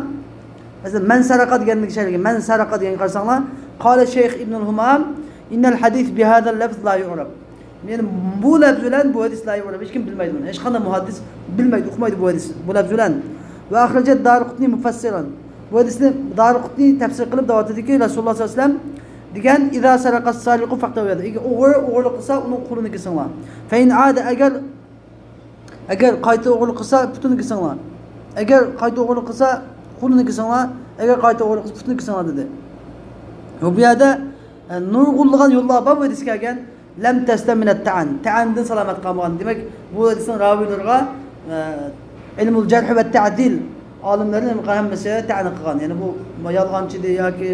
مەسىلەن، من سرق دېگەننىڭ شەرھىگە، من سرق دېگەنگە قارىساڭلار، قال شەيخ ئىبنۇل ھۇمام، إن الحديث بهذا اللفظ لا يعرف. يەنى بۇ لەپز بىلەن بۇ ھەدىس لا يعرف، ھېچكىم بىلمەيدۇ بۇنى. ھېچقانداق مۇھەددىس بىلمەيدۇ، ئۇقمايدۇ بۇ ھەدىس، بۇ لەپز بىلەن. ۋە ئەخرەجە دارىقۇتنى مۇفەسسىرەن. بۇ ھەدىسنى دارىقۇتنى تەپسىر قىلىپ دەۋاتىدۇكى، رەسۇلۇللا سەللەللاھۇ ئەلەيھى ۋەسەللەم دېگەن، ئىزا سەرەقە سارىقۇ فەقتەئۇ يەدەھۇ. ئوغرى ئوغرىلىق قىلسا، ئۇنىڭ قولىنى كېسىڭلار. فەئىن ئادە، ئەگەر ئەگەر قايتا ئوغرىلىق قىلسا، پۇتىنى كېسىڭلار. ئەگەر قايتا ئوغرىلىق قىلسا، قولىنى كېسىڭلار. ئەگەر قايتا ئوغرىلىق قىلسا، پۇتىنى كېسىڭلار، دېدى. ۋە بۇ يەردە، ئە، نۇرغۇنلىغان يوللار بار بۇ ھەدىسكە كەلگەن. لەم تەسلەم مىنەت تەئەن. تەئەندىن سالامەت قالمىغان. دېمەك، بۇ ھەدىسنىڭ راۋىيلىرىغا، ئە، ئىلمۇل جەرھ ۋە تەدىل ئالىملىرى ھەممىسى تەئەن قىلغان. يەنى بۇ يالغانچىدى ياكى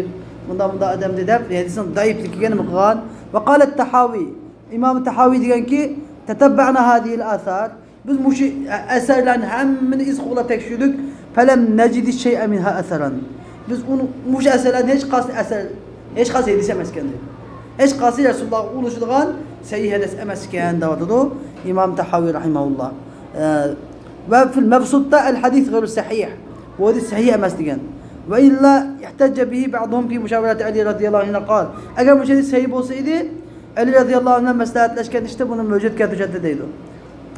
مۇنداق مۇنداق ئادەمدى دەپ، ھەدىسنىڭ زەئىپلىكىگە نېمە قىلغان؟ ۋە قالەت تەھاۋى. ئىمام تەھاۋى دېگەنكى، تەتەببەئنا ھازىھىل ئاسار. بىز مۇشۇ ئەسەرلەرنى ھەممىنى ئىز قوغلاپ تەكشۈردۇق. فەلەم نەجىدى شەيئەن مىنھا ئەسەرەن. بىز ئۇنى، مۇشۇ ئەسەرلەرنى ھېچقايسى ئەسەر، ھېچقايسى ھەدىس ئەمەسكەن دەيدۇ. ھېچقايسى رەسۇلۇللاغا ئۇلىشىدىغان سەھىھ ھەدىس ئەمەسكەن دەۋاتىدۇ ئىمام تەھاۋى رەھىمەھۇللا. ئە، ۋە فىل مەبسۇتتا ئەل ھەدىس غەيرۇ سەھىھ. بۇ ھەدىس سەھىھ ئەمەس دېگەن. ۋە ئىللا ئىھتەججە بىھى بەئدۇھۇم فى مۇشاۋىرەتى ئەلى رەزىيەللاھۇ ئەنھۇ قال. ئەگەر مۇشۇ ھەدىس سەھىھ بولسا ئىدى، ئەلى رەزىيەللاھۇ ئەنھۇ بىلەن مەسلىھەتلەشكەن ئىشتا بۇنى ھۆججەت كەلتۈرۈشەتتى دەيدۇ.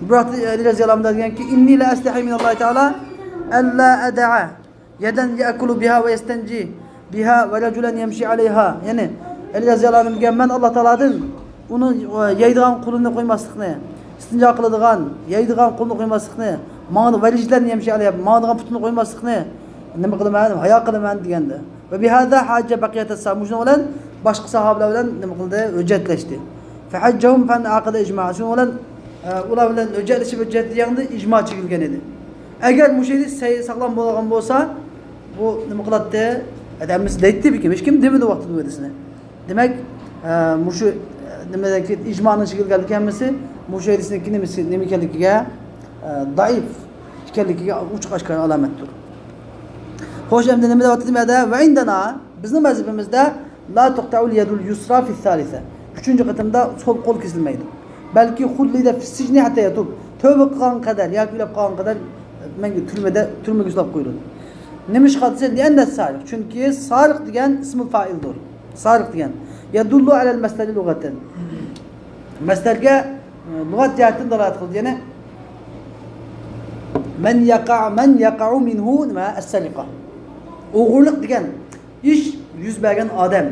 بۇ ھەقتە ئەلى رەزىيەللاھۇ ئەنھۇ دېگەنكى، ئىننى لا ئەستەھى مىنەللاھى تەئالا ئەللا ئەدەئە يەدەن يەئكۇلۇ بىھا ۋە يەستەنجى بىھا ۋە رەجۇلەن يەمشى ئەلەيھا. يەنى ئەلى رەزىيەللاھۇ ئەنھۇ دېگەن، مەن ئاللا تائالادىن ئۇنى، ئە، يەيدىغان قولىنى قويماسلىقنى، ئىستىنجا قىلىدىغان، يەيدىغان قولىنى قويماسلىقنى، ماڭىدۇ-، ۋە رىجلەن يەمشى ئەلەيھا، ماڭىدىغان پۇتىنى قويماسلىقنى نېمە قىلىمەن، ھايا قىلىمەن دېگەندە. ۋە بىھازا ھاججە بەقىيەتەس ساھابە، شۇنىڭ بىلەن باشقا ساھابىلەر بىلەن نېمە قىلدى؟ ھۆججەتلەشتى. فەھەججەھۇم فەنئەقەدە ئىجما، شۇنىڭ بىلەن، ئە، ئۇلار بىلەن ھۆججەتلىشىپ، ھۆججەت دېگەندە ئىجما چىگىلگەن ئىدى. ئەگەر مۇشۇ ھەدىس سەھىھ ساغلام بولغان بولسا، بۇ نېمە قىلاتتى؟ ھەممىسى دەيتتى بىكىم، ھېچكىم دېمىدى ۋاقتىدا بۇ ھەدىسنى. دېمەك، ئە، مۇشۇ، ئە، نېمىدەكى ئىجمانىڭ چىگىلگەنلىكى ھەممىسى مۇشۇ ھەدىسنىڭكى نېمىسى، نېمە ئىكەنلىكىگە، ئە، زەئىپ ئىكەنلىكىگە ئوچۇق ئاشكارا ئالامەتتۇر. خوش، ئەمدى نېمە دەۋاتىدۇ بۇ يەردە؟ ۋە ئىندەنا، بىزنىڭ مەزھىپىمىزدە لا تۇقتەئۇل يەدۇل يۇسرا فىس سالىسە، ئۈچىنچى قېتىمدا سول قول كېسىلمەيدۇ. بەلكى خۇللىدە فىسسىجنى ھەتتا يەتۇب، تۆبە قىلغان قەدەر ياكى ئۆلۈپ قالغان قەدەر مەڭگۈ تۈرمىدە، تۈرمىگە سولاپ قويۇلىدۇ. نېمىشقا دېسە، لىئەننە سارىق، چۈنكى سارىق دېگەن ئىسمۇل فائىلدۇر. سارىق دېگەن يەدۇللۇ ئەلەل مەسدەرى لۇغەتەن. مەسدەرگە، ئە، لۇغەت جەھەتتىن دالالەت قىلىدۇ. يەنى مەن يەقە، مەن يەقەئۇ مىنھۇ نېمە؟ ئەسسەرىقە. ئوغرىلىق دېگەن ئىش يۈز بەرگەن ئادەم.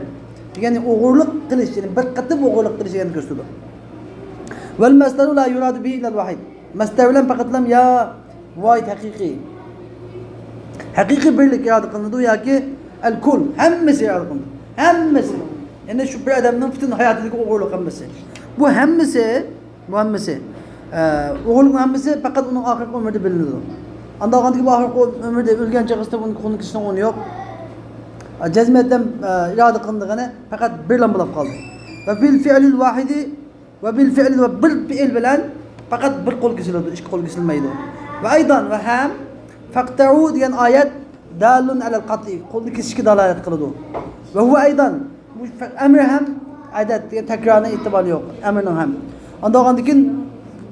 يەنى ئوغرىلىق قىلىش، يەنى بىر قېتىم ئوغرىلىق قىلىش دېگەننى كۆرسىتىدۇ. ۋەل مەسدەرۇ لا يۇرادۇ بىھى ئىللەل ۋاھىد. مەسدەر بىلەن پەقەتلەم يا ۋاھىد ھەقىقىي، ھەقىقىي بىرلىك ئىرادە قىلىنىدۇ ياكى ئەل كۇل، ھەممىسى ئىرادە قىلىنىدۇ. ھەممىسى. يەنى شۇ بىر ئادەمنىڭ پۈتۈن ھاياتىدىكى ئوغرىلىق ھەممىسى. بۇ ھەممىسى، بۇ ھەممىسى، ئە، ئوغرىلىقنىڭ ھەممىسى پەقەت ئۇنىڭ ئاخىرقى ئۆمرىدە بىلىنىدۇ. ئانداق بولغاندىكىن بۇ ئاخىرقى ئۆمرىدە ئۆلگەن چېغىسىدا بۇنى قولىنى كېسىشنىڭ ئورنى يوق. ئە، جەزمەتەن، ئە، ئىرادە قىلىنىدىغىنى پەقەت بىرلا بولۇپ قالدى. ۋە بىل فىئلىل ۋاھىدى ۋە بىل فىئلى ۋە بىر پېئىل بىلەن پەقەت بىر قول كېسىلىدۇ، ئىككى قول كېسىلمەيدۇ. ۋە ئەيدان ۋە ھەم فەقتەئۇ دېگەن ئايەت دالۇن ئەلەل قەتئى، قولنى كېسىشكە دالالەت قىلىدۇ. ۋە ھۇۋە ئەيدان، بۇ ئەمر ھەم ئادەت دېگەن تەكرارنىڭ ئېتىبارى يوق، ئەمرنىڭ ھەم. ئانداق بولغاندىكىن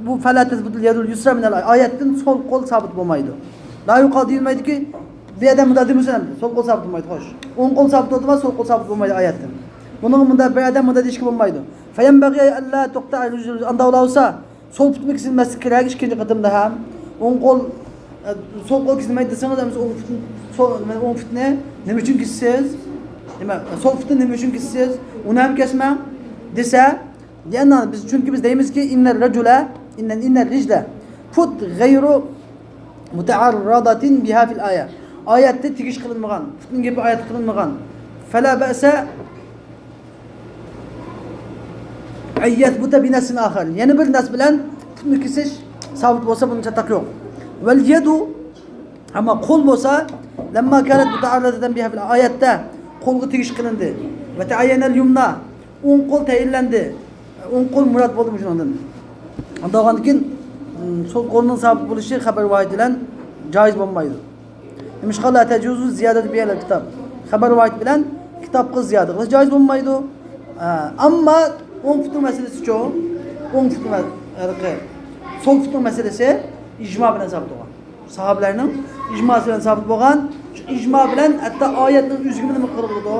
بۇ فەلا تەسبۇتۇل يەدۇل يۇسرا مىنەل ئايەتتىن سول قول سابىت بولمايدۇ. لا يۇقال دېيىلمەيدۇكى، بۇ ئادەم مۇنداق دېمىسۇن ئەمدى، سول قول سابىت بولمايدۇ، خوش. ئوڭ قول سابىت بولدىما، سول قول سابىت بولمايدۇ ئايەتتىن. بۇنىڭغا مۇنداق بىر ئادەم مۇنداق دېيىشكە بولمايدۇ. فەيەنبەغى ئەللا تۇقتەئە رىجلۇ، ئانداق بولسا، سول پۇتمۇ كېسىلمەسلىك كېرەك ئىككىنچى قېتىمدا ھەم. ئوڭ قول، ئە، سول قول كېسىلمەيدۇ دېسىڭىز، ئەمىسە ئوڭ پۇتنى، سول، ئوڭ پۇتنى نېمە ئۈچۈن كېسىسىز؟ نېمە، سول پۇتنى نېمە ئۈچۈن كېسىسىز؟ ئۇنى ھەم كەسمەڭ دېسە، لىئەننا، بىز، چۈنكى بىز دەيمىزكى، ئىننەر رەجۇلە، ئىننەر، ئىننەر رىجلە، پۇت غەيرۇ مۇتەئەررەدەتىن بىھا فىل ئايە. ئايەتتە تېگىش قىلىنمىغان، پۇتنىڭ گېپى ئايەتتە قىلىنمىغان. فەلا بەئسە ئەن يەسبۇتە بىنەسسىن ئاخەر. يەنە بىر نەس بىلەن پۇتنى كېسىش سابىت بولسا، بۇنىڭ چاتاق يوق. ۋەل يەدۇ، ئەمما قول بولسا، لەمما كانەت مۇتەئەررەدەتەن بىھا فىل، ئايەتتە قولغا تېگىش قىلىندى. ۋە تەئەييەنەل يۇمنا، ئوڭ قول تەيىنلەندى. ئوڭ قول مۇراد بولدىمۇ شۇنىڭدىن؟ ئانداق بولغاندىكىن، سول قولنىڭ سابىت بولۇشى خەبەر ۋاھىد بىلەن جايىز بولمايدۇ. نېمىشقا؟ لا تەجۇزۇ زىيادەتۇ بىھا ئەلەل كىتاب. خەبەر ۋاھىد بىلەن كىتابقا زىيادە قىلىش جايىز بولمايدۇ. ئە، ئەمما ئوڭ پۇتنىڭ مەسىلىسىچۇ؟ ئوڭ پۇتنىڭ مە-، ھېلىقى سول پۇتنىڭ مەسىلىسى ئىجما بىلەن سابىت بولغان. ساھابىلەرنىڭ ئىجماسى بىلەن سابىت بولغان. شۇ ئىجما بىلەن ھەتتا ئايەتنىڭ ئۆزىگىمۇ نېمە قىلغىلى بولىدۇ؟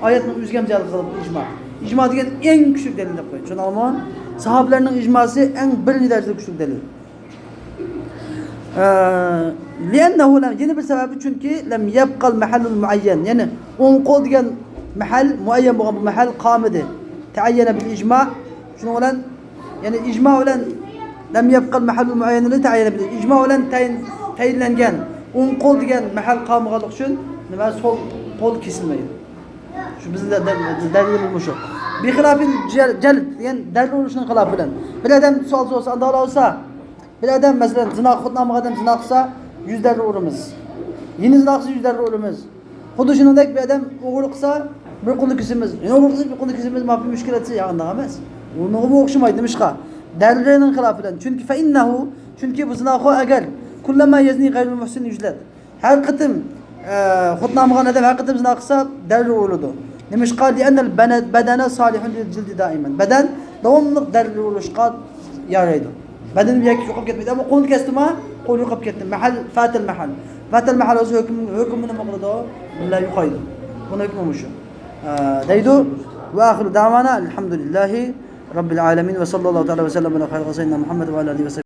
ئايەتنىڭ ئۆزىگە ھەم جەل قىلغىلى بولىدۇ ئىجما. ئىجما دېگەن ئەڭ كۈچلۈك دەلىل دەپ قويدۇ. چۈشىنىڭلارمۇ؟ ساھابىلەرنىڭ ئىجماسى ئەڭ بىرىنچى دەرىجىدە كۈچلۈك دەلىل. ئە، لىئەننەھۇ لەم، يەنە بىر سەۋەبى، چۈنكى لەم يەبقەل مەھەللۇل مۇئەييەن، يەنى ئوڭ قول دېگەن مەھەل، مۇئەييەن بولغان بۇ مەھەل قالمىدى. تەئەييەنە بىل ئىجما، شۇنىڭ بىلەن، يەنى ئىجما بىلەن لەم يەبقەل مەھەللۇل مۇئەييەن بىلەن تەئەييەنە بىل ئىجما بىلەن تەيىن-، تەيىنلەنگەن ئوڭ قول دېگەن مەھەل قالمىغانلىقى ئۈچۈن نېمە، سول قول كېسىلمەيدۇ. شۇ بىزنىڭ دە-، دە-، دەلىلىمىز مۇشۇ. بىخىلاپىل جەل-، جەلب دېگەن دەررە ئۇرۇشنىڭ خىلاپى بىلەن. بىر ئادەم سوئال سورىسا، ئانداق بولسا، بىر ئادەم، مەسىلەن، زىنا، خوتۇن ئالمىغان ئادەم زىنا قىلسا، يۈز دەررە ئۇرىمىز. يەنە زىنا قىلسا، يۈز دەررە ئۇرىمىز. خۇددى شۇنىڭدەك بىر ئادەم ئوغرىلىق قىلسا، بىر قولنى كېسىمىز. يەنە ئوغرىلىق قىلسا، بىر قولنى كېسىمىز. ماپى مۈشكۈل ئەتسە، يا ئانداق ئەمەس. ئۇنىڭغىمۇ ئوخشىمايدۇ. نېمىشقا؟ دەررىنىڭ خىلاپى بىلەن. چۈنكى فەئىننەھۇ، چۈنكى بۇ زىناخو ئەگەر كۇللەما يەزنى غەيرۇل مۇھسىن يۈجلەد. ھەر قېتىم، ئە، خوتۇن ئالمىغان ئادەم ھەر قېتىم زىنا قىلسا، دەررە ئۇرۇلىدۇ. نېمىشقا؟ لىئەننەل بەنە-، بەدەنە سالىھۇن لىل جىلدى دائىمەن. بەدەن داۋاملىق دەررە ئۇرۇشقا يارايدۇ. بەدەن يەككە يوقاپ كەتمەيدۇ. ئەمما قولنى كەستىما، قول يوقاپ كەتتى. مەھەل، فاتىل مەھەل. فاتىل مەھەل بولسا ھۆكۈم، ھۆكۈمى نېمە قىلىدۇ؟ بىللە يوقايدۇ. بۇنىڭ ھۆكمى مۇشۇ. ئە، دەيدۇ. ۋە ئاخىرۇ دەۋانا ئەلھەمدۇلىللاھى رەببىل ئالەمىن ۋە ساللاللاھۇ تەئالە ۋە سەللەم ئەلا خەيرى خەلقى سەييىدىنا مۇھەممەد ۋە ئالا ئالىھى ۋە سەھبىھى.